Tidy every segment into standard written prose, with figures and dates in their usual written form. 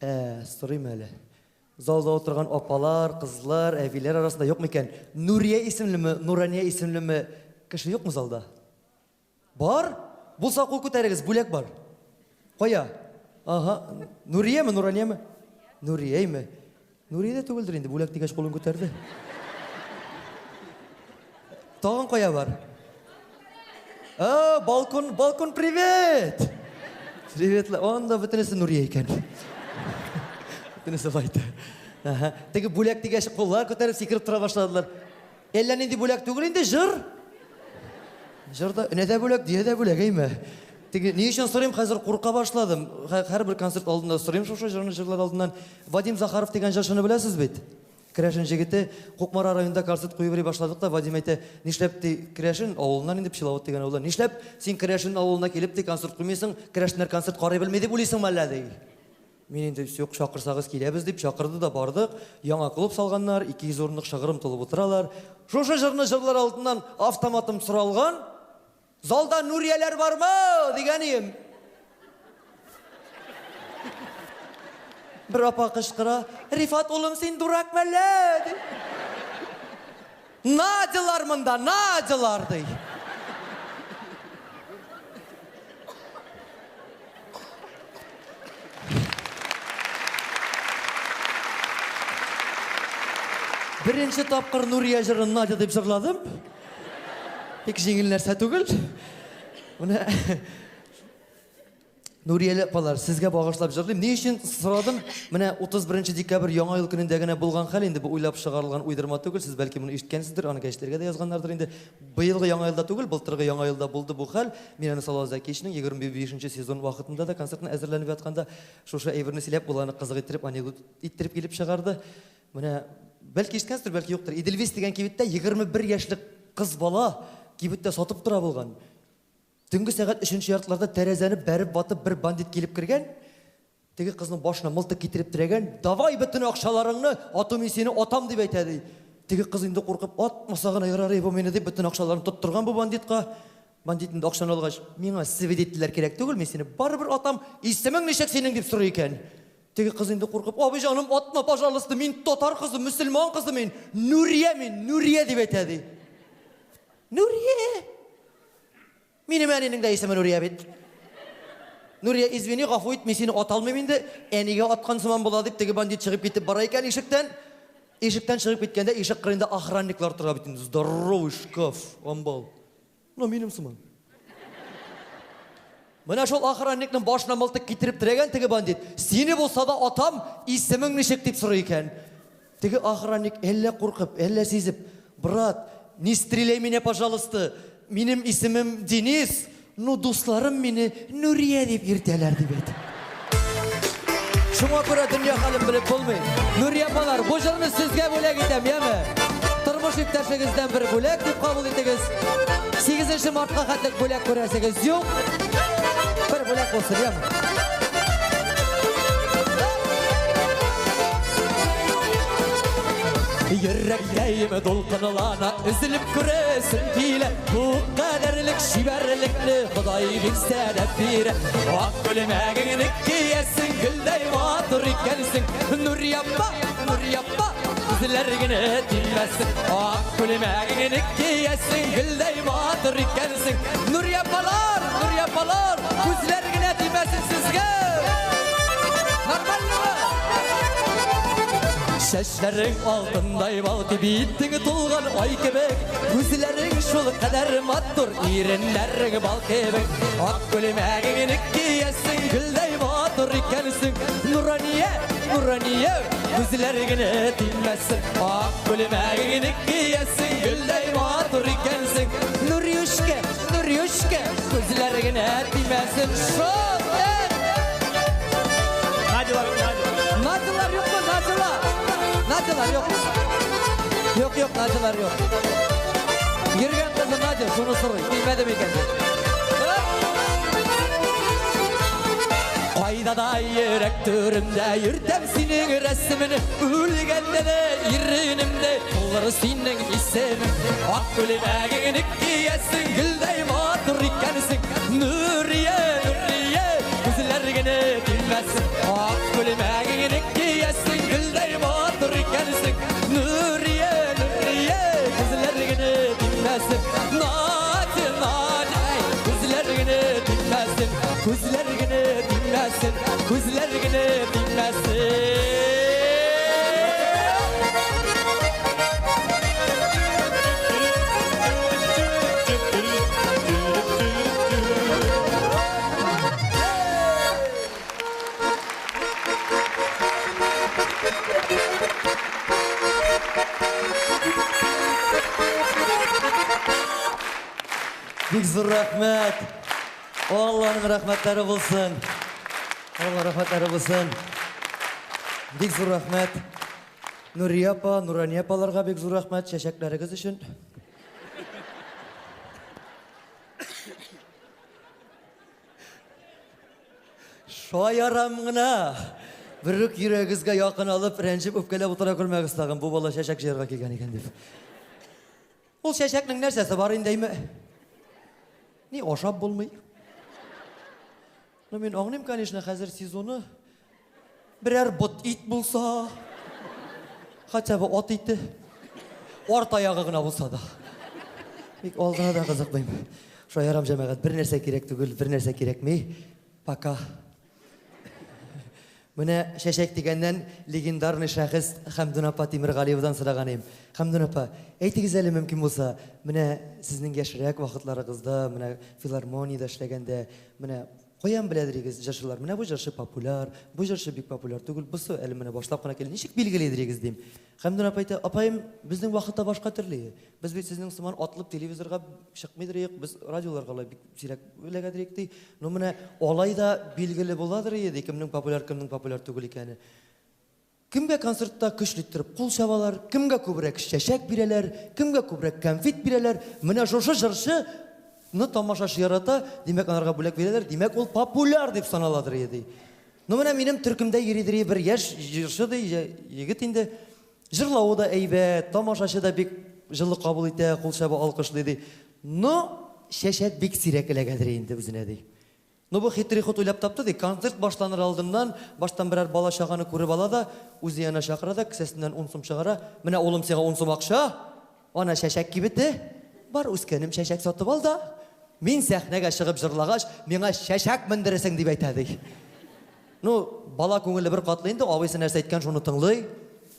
Ә, сорыйм әле. Залда утырган апалар, кызлар, әбиләр арасында юк микән? Нурия исемлеме, Нурания исемлеме кеше юкмы залда? Бар? Булса кул күтәрегез, бүләк бар. Кая? Ага. Нурияме, Нуранияме? Нурияме? Нурия дә түгелдер инде, бүләк дигәч кулын күтәрде. Тагын кая бар? А, балкон, балкон, привет! Привет, анда бөтенесе Нурия икән. Бөтенесе байте. Ага. Теге бүләк дигәч куллар күтәреп сикереп тора башладылар. Әллә нинди бүләк түгел инде, җыр. Җыр да, энә дә бүләк, дөя дә бүләк, әйме? Теге, ни өчен сорыйм, хәзер курка башладым. Һәрбер концерт алдында сорыйм шушы җырны җырлар алдыннан. Вадим Захаров дигән җырчыны беләсез бит? Керәшен җегете Кукмара районында концерт куеп йөри башладык та, Вадим әйтә, нишләп ди, Керәшен авылыннан инде Пчеловод дигән авылдан. Нишләп син Керәшен авылына килеп ди концерт куймыйсың, керәшеннәр концерт карый белми дип уйлыйсыңмы әллә ди. Мин инде юк, чакырсагыз киләбез дип чакырды да бардык. Яңа клуб салганнар, 200 урынлык шыгрым тулып утыралар. Шушы җырны җырлар алдыннан автоматым соралган. Залда Нурияләр бармы? Дигән ием. Бер апа кычкыра, Рифат улым, син дурак мәллә? Ди. Надялар монда, Надялар, ди. Беренче тапкыр Нурия җырын Надя дип җырладым. Бик җиңел нәрсә түгел. Менә Нурияле апалар, сезгә багышлап җырлыйм. Ни өчен сорадым? Менә 31 декабрь Яңа ел көнендә генә булган хәл инде бу уйлап чыгарылган уйдырма түгел. Сез бәлки моны ишеткәнсездер, аны гәҗитләргә дә язганнардыр инде. Быелгы Яңа елда түгел, былтыргы Яңа елда булды бу хәл. Мин аны Салават Зәкиевичның 25 сезон вакытында да концертны әзерләнеп ятканда шушы әйберне сөйләп, ул аны кызык иттереп, анекдот иттереп килеп чыгарды. Менә бәлки ишеткәнсездер, бәлки юктыр. Эдельвейс дигән кибеттә 21 яшьлек кыз бала кибеттә сатып тора булган. Төнге сәгать өченче яртыларда тәрәзәне бәреп ватып бер бандит килеп кергән. Теге кызның башына мылтык китереп терәгән. Давай бөтен акчаларыңны, ату мин сине атам дип әйтә ди. Теге кыз инде куркып, атмаса гына ярар бу мине дип бөтен акчаларын тоттырган бу бандитка. Бандит инде акчаны алгач, миңа свидетельләр кирәк түгел, мин сине барыбер атам, исемең ничек синең дип сорый икән. Теге кыз инде куркып, абый җаным, атма, пожалуйста, мин татар кызы, мөселман кызы мин, Нурия мин, Нурия дип әйтә ди. Нурия! Минем әнинең дә исеме Нурия бит. Нурия, извини, гафу ит, мин сине ата алмыйм инде. Әнигә аткан сыман була дип, теге бандит чыгып китеп бара икән ишектән. Ишектән чыгып киткәндә, ишек кырыенда охранниклар тора бит инде. Здоровый шкаф, амбал. Ну, минем сыман. Менә шул охранникның башына мылтык китереп терәгән теге бандит. Сине булса да атам, исемең ничек дип сорый икән. Теге охранник әллә куркып, әллә сизеп, брат, не стреляй меня, пожалуйста. Минем исемем Денис, ну дусларым мине Нурия дип йөртәләр дип әйтә. Шуңа күрә дөнья хәлен белеп булмый. Нурия апалар, бу җырны сезгә бүләк итәм, яме? Тормыш иптәшегездән бер бүләк дип кабул итегез. 8 мартка хәтлек бүләк күрәсегез юк. Бер бүләк булсын, яме? Йөрәккәем дулкынлана, өзелеп күрәсем килә. Бу кадәрлек чибәрлекне Ходай бирсә дә бирә. Ак күлмәгеңне киясең, гөлдәй матур икәнсең. Нурия апа, Нурия апа, күзләр генә тимәсен. Ак күлмәгеңне киясең, гөлдәй матур икәнсең. Нурия апалар, Нурия апалар, күзләр генә тимәсен сезгә. Нормальныймы? Чәчләрең алтындай балкый, битең тулган ай кебек, күзләрең шул кадәр матур, иреннәрең бал кебек. Ак күлмәгеңне киясең, гөлдәй матур икәнсең. Нурания, Нурания, күзләр генә тимәсен. Ак күлмәгеңне киясең, гөлдәй матур икәнсең. Нурюшка, Нурюшка, күзләр генә тимәсен. Шул! Надялар, Надя. Надялар юкмы, Надялар? Надялар юк. Юк, юк, Надялар юк. Йөргән кызы Надя шуны сорый, килмәде микән дип. Кайда да йөрәк түремдә йөртәм синең рәсемеңне, үлгәндә дә иренемдә булыр синең исемең. Ак күлмәгеңне киясең, гөлдәй матур икәнсең. Нурия, Нурия, күзләр генә тимәсен. Ак күлмәгеңне тимәсен, күзләр генә тимәсен. Бик зур рәхмәт. Алланың рәхмәтләре булсын. Алла рәхмәтләре булсын. Бик зур рәхмәт. Нурия апа, Нурания апаларга бик зур рәхмәт чәчәкләрегез өчен. Шаярам гына. Берүк йөрәгегезгә якын алып, рәнҗеп, үпкәләп утыра күрмәгез тагын. Бу бала чәчәк җыярга килгән икән дип. Ул чәчәкнең нәрсәсе бар инде, әйме? Ни ашап булмый. Ну, мин аңлыйм, конечно, хәзер сезоны. Берәр бот ит булса, хотя бы ат ите, арт аягы гына булса да. Бик алдына да кызыкмыйм. Шаярам, җәмәгать, бер нәрсә кирәк түгел, бер нәрсә кирәкми. Пока. Менә чәчәк дигәннән легендарный шәхес Хәмдүн апа Тимергалиевадан сораган идем. Хәмдүн апа, әйтегез әле мөмкин булса, менә сезнең яшьрәк вакытларыгызда, менә филармониядә эшләгәндә, менә каян беләдерегез җырчылар? Менә бу җырчы популяр, бу җырчы бик популяр түгел, бусы әле менә башлап кына килә. Ничек билгелидерегез дим. Хәмдүн апа әйтә, апаем, безнең вакытта башка төрле. Без бит сезнең сыман атылып телевизорга чыкмыйдыр идек, без радиоларга алай бик сирәк эләгәдер идек ди. Ну менә алай да билгеле буладыр иде, ди, кемнең популяр, кемнең популяр түгел икәне. Кемгә концертта көчле иттереп кул чабалар, кемгә күбрәк чәчәк бирәләр, кемгә күбрәк кәнфит бирәләр. Менә шушы җырчы ны тамашачы ярата, димәк, анарга бүләк бирәләр, димәк, ул популяр дип саналадыр иде, ди. Ну менә минем төркемдә йөридер бер яшь җырчы ди, егет инде. Җырлавы да әйбәт, тамашачы да бик җылы кабул итә, кул чаба, алкышлый ди. Но чәчәк бик сирәк эләгәдер инде үзенә ди. Ну бу хитрый ход уйлап тапты ди. Концерт башланыр алдыннан баштан берәр бала-чаганы күреп ала да, үзе янына чакыра да, кесәсеннән ун сум чыгара. Менә, улым, сиңа ун сум акча. Ана чәчәк кибете. Бар, үскәнем, чәчәк сатып ал да, мин сәхнәгә чыгып җырлагач, миңа чәчәк мендересең, дип әйтә ди. Ну, бала күңеле бер катлы инде, абыйсы нәрсә әйткән, шуны тыңлый.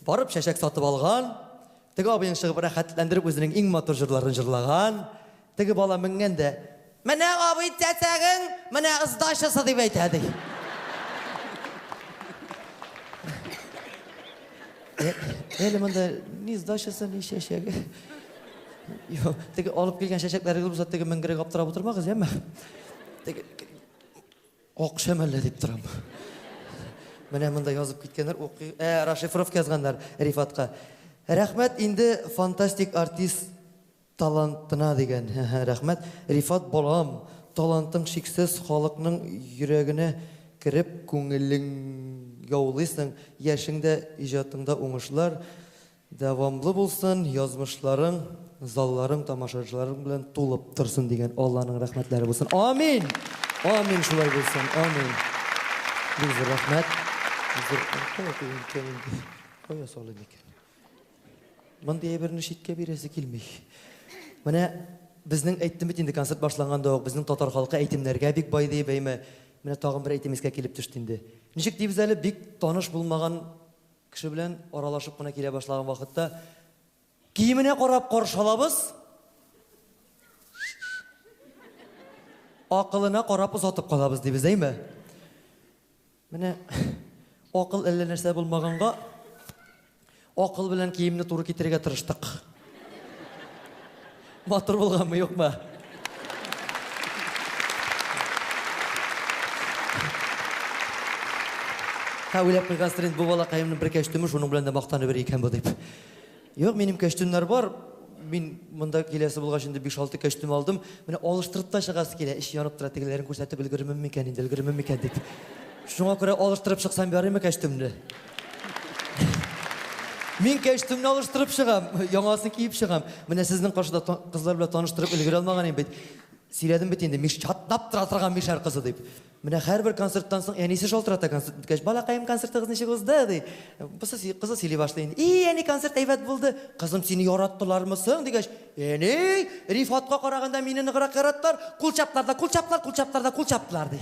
Барып чәчәк сатып алган. Теге абыең чыгып рәхәтләндереп үзенең иң матур җырларын җырлаган. Теге бала менгән дә, Менә абый чәчәгең, менә сдачасы, дип әйтә, ди. Әле монда ни сдачасы, ни чәчәге. Юк, теге алып килгән чәчәкләрегез булса, теге менгерек аптырап утырмагыз, яме. Теге акча мәллә дип торам. Менә монда язып киткәннәр, укый, ә, расшифровка язганнар Рифатка. Рәхмәт инде фантастик артист Талантына дигән, һе-һе, рәхмәт. Рифат балам, талантың чиксез, халыкның йөрәгенә кереп, күңелең яулыйсың, яшеңдә, иҗатыңда уңышлар дәвамлы булсын, язмышларың, залларың тамашачыларың белән тулып торсын дигән Алланың рәхмәтләре булсын. Амин! Амин, шулай булсын, амин. Бик зур рәхмәт. Зур, кая куйыйм икән инде? Кая салыйм икән? Мондый әйберне читкә бирәсе килми. Менә безнең әйттем бит инде концерт башланганда ук, безнең татар халкы әйтемнәргә бик бай диеп, әйме. Менә тагын бер әйтем искә килеп төште инде. Ничек дибез әле, бик таныш булмаган кеше белән аралашып кына килә башлаган вакытта киеменә карап каршы алабыз, акылына карап озатып калабыз дибез, әйме? Менә акыл әллә нәрсә булмаганга, акыл белән киемне туры китерергә тырыштык. Матур булганмы, юкмы? Һә, уйлап куйгансыздыр инде, бу балакаемның бер кәчтүме, шуның белән дә мактанып йөри икән бу дип. Юк, минем кәчтүмнәр бар. Мин монда киләсе булгач инде 5-6 кәчтүм алдым. Менә алыштырып та чыгасы килә. Эч янып тора, тегеләрен күрсәтеп өлгерермен микән инде, өлгерермен микән дип. Шуңа күрә алыштырып чыксам ярыймы кәчтүмне? Мин кәчтүмне алыштырып чыгам, яңасын киеп чыгам. Менә сезнең каршыда кызлар белән таныштырып өлгерә алмаган идем бит. Сөйләдем бит инде, миш чатнап тора торган мишәр кызы дип. Менә һәрбер концерттан соң әнисе шалтырата концерт беткәч, балакаем, концертыгыз ничек узды, ди. Бусы кызы сөйли башлый инде. И, әни, концерт әйбәт булды. Кызым, сине яраттылармы соң, дигәч, әни, Рифатка караганда мине ныграк яраттылар, кул чаптылар да кул чаптылар, кул чаптылар да кул чаптылар, ди.